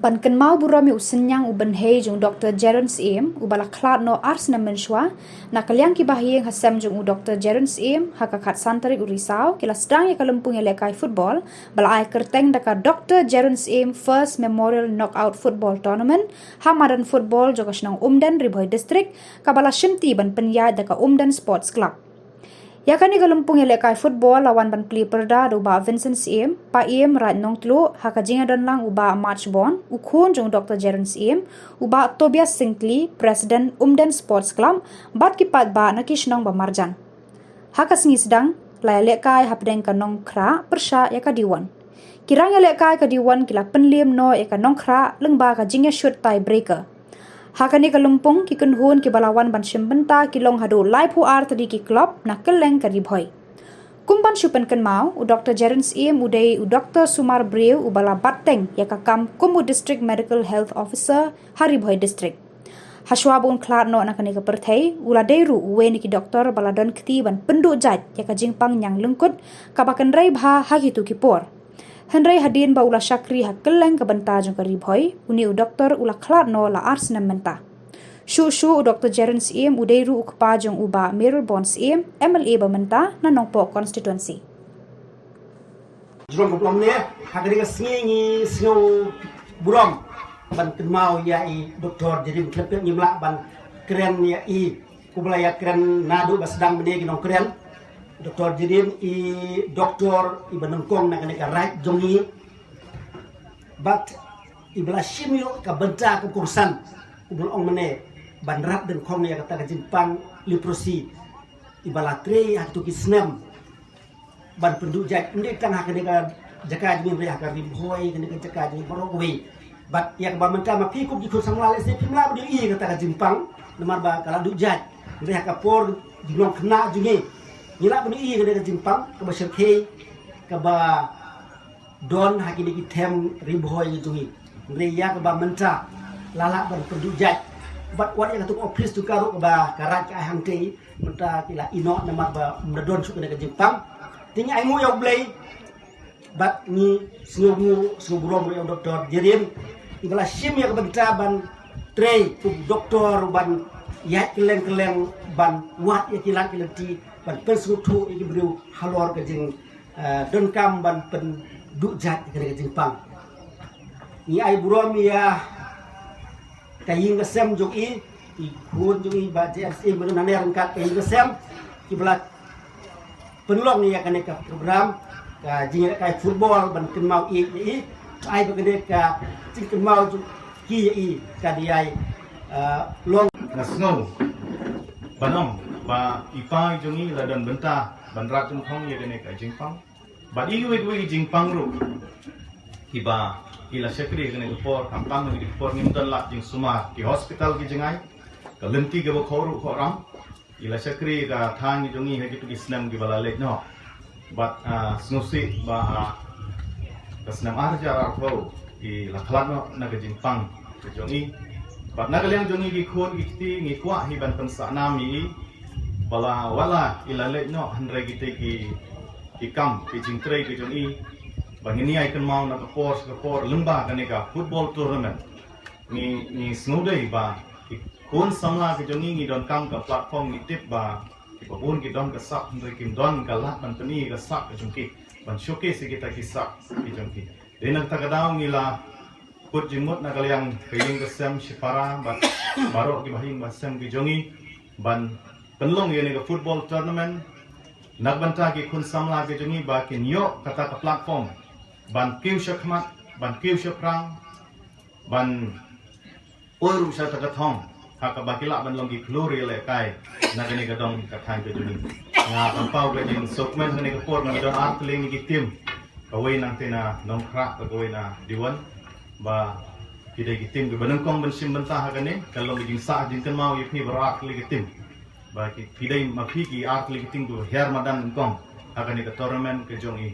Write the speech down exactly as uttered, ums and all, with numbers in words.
Ban kynmaw burom ïa u synñiang u bynhei jong u Doktor Jeron Syiem, uba la khlad noh ar snem mynshuwa, na ka liang ki bahaïing hasem jong u Doktor Jeron Syiem, ha ka khatsan tarik u Risaw, ki la sdang ïa ka lympung ïalehkai football, ba la ai kyrteng da ka Doktor Jeron Syiem First Memorial Knockout Football Tournament, ha madan football jong ka shnong Umden, Ri Bhoi District, kaba la shimti ban pynïaid da ka Umden Sports Club. Ïa kane ka lympung ïalehkai football la wan ban plie pyrda da u Bah Vincent Syiem, Paiem Raid Nongtluh, ha ka jingïadonlang u Bah March Bond, u khun jong u Doktor Jeron Syiem, u Bah Tobias Syngkli, President Umden Sports Club, bad ki paidbah na ki shnong ba marjan. Ha ka sngi sdang, la ïalehkai hapdeng ka Nongkhrah pyrshah ïa ka Diwon. Ki rang ïalehkai ka Diwon ki la pynliem noh ïa ka Nongkhrah lyngba ka jingïashut tie breaker. Ha kane ka lympung ki kynhun kiba la wan ban shim bynta ki long haduh laiphew ar tylli ki club na kylleng ka Ri Bhoi. Kum ban shu pynkynmaw, u Doktor Jeron Syiem u dei u doktor sumar briew uba la bat teng ïa ka kam kum u District Medical Health Officer ha Ri Bhoi District. Hashwa ba un khlad noh na kane ka pyrthei, u la dei ruh uwei na ki doktor ba la don kti ban pynduh jait ïa ka jingpang ñiang lyngkut, kaba kynrei bha ha kito ki por. Hynrei hadien ba u la shakri ha kylleng ka bynta jong ka Ri Bhoi, une u doktor u la khlad noh la ar snem mynta. Shuh shuh u Doktor Jeron Syiem u dei ruh u kpa jong u Bah Mayralborn Syiem, M L A ba mynta na Nongpoh Constituency. Jrong ka burom ne, ha kane ka sngi ngi sngew burom ban kynmaw ïa i Doktor Jerim, khlem pep ngim lah ban kren ïa i, kumba la ïakren naduh ba sdang mynne ki nongkren. Doktor Jerim i doktor iba nyngkong na kane ka raid jong ngi. Bad iba la shim ïoh ka bynta ka kongsan, kumba la ong mynne, ban rat dyngkhong ïa kata ka jingpang leprosy, iba la trei ha kito ki snem ban pynduh jait, ym dei tang ha kane ka jaka jong ngi, hynrei ha ka Ri Bhoi, kane ka jaka jong ngi baroh kawei. Bad ïa kaba mynta ma phi kum ki khun samla, lehse phim lah ban ïohi ïa kata ka jingpang, namar ba ka la duh jait. Hynrei ha ka por jinglong khynnah jong ngi, ngi lah ban ïohi ïa kane ka jingpang kaba shyrkhei, kaba don ha kine ki them Ri Bhoi jong ngi. Hynrei ïa kaba mynta la lah ban pynduh jait. Bad wat ïa katu ka ophis jong ka ruh kaba ka raid ka ai hangtei, mynta ki la ïeh noh namar ba ym da don shuh kane ka jingpang. Te ngi ainguh ïa U Blei bad ngi sngewnguh, sngew burom ruh ïa u Doktor Jerim, iba la shim ïa ka bynta ban trei kum doktor, ban ïaid kylleng kylleng, ban wad ïa ki lad ki lynti, ban pynsngewthuh ïa ki briew halor ka jing, eh, donkam ban pynduh jait ïa kane ka jingpang. Ngi ai burom ïa ka ïing ka sem jong i, i khun jong i Bah J M C, mynta nane ryngkat ka ïing ka sem, kiba la pynlong ïa kane ka program, ka jingïalehkai football ban kynmaw ïa i, ai ba kane ka jingkynmaw jong ki ïa i ka dei ai, eh, long. Nga sngew ban ong ba i pa i jong i la don bynta ban rat dyngkhong ïa kane ka jingpang. Bad i wei wei jingpang ruh kiba i la shakri kane ka por, khamtam kane ka por ngim don lad jingsumar, ki hospital ki jngai, ka lynti kaba khoh ruh khoh ram. I la shakri ka thaiñ jong i ha kito ki snem kiba la leit noh. Bad, ah, sngewsih ba, ah, ka snem ar hajar arphew i la khlad noh na ka jingpang ka jong i. Bad na ka liang jong i ki khun ki kti ngi kwah hi ban pynsah nam ïa i ba la, wat la i la leit noh, hynrei kitei ki, ki kam ki jingtrei ka jong i ba ngin ïai kynmaw na ka por sha ka por lyngba kane ka football tournament. Ngi, ngi sngewdei ba ki khun samla ki jong ngi, ngi donkam ka platform, ngi tip ba kiba bun ki don ka sap, hynrei kim don ka lad ban pyni ka sap ka jong ki, ban showcase ïa kita ki sap ki jong ki. Dei na kata ka daw ngi la kut jingmut na ka liang ka ïing ka sem shipara bad baroh ki bahaïing bahasem ki jong ngi ban pynlong ïa kane ka football tournament na ka bynta ki khun samla ki jong ngi ba kin ïoh kata ka platform ban kiew shakhmat, ban kiew shaphrang, ban poi ruh sha kata ka thong ha kaba ki lah ban long ki khlur ïalehkai na kane ka dong ka thaiñ ka jong ngi. Nga pynpaw ka jingsngewkmen ha kane ka por, ngi don ar tylli ki team, kawei nangtei na Nongkhrah, kawei na Diwon, ba ki dei ki team kiba nyngkong ban shim bynta ha kane. Ka long ka jingsah jingkynmaw ïa phi baroh ar tylli ki team ba ki, phi dei ma phi ki ar tylli ki team kiba hiar madan nyngkong ha kane ka tournament ka jong i.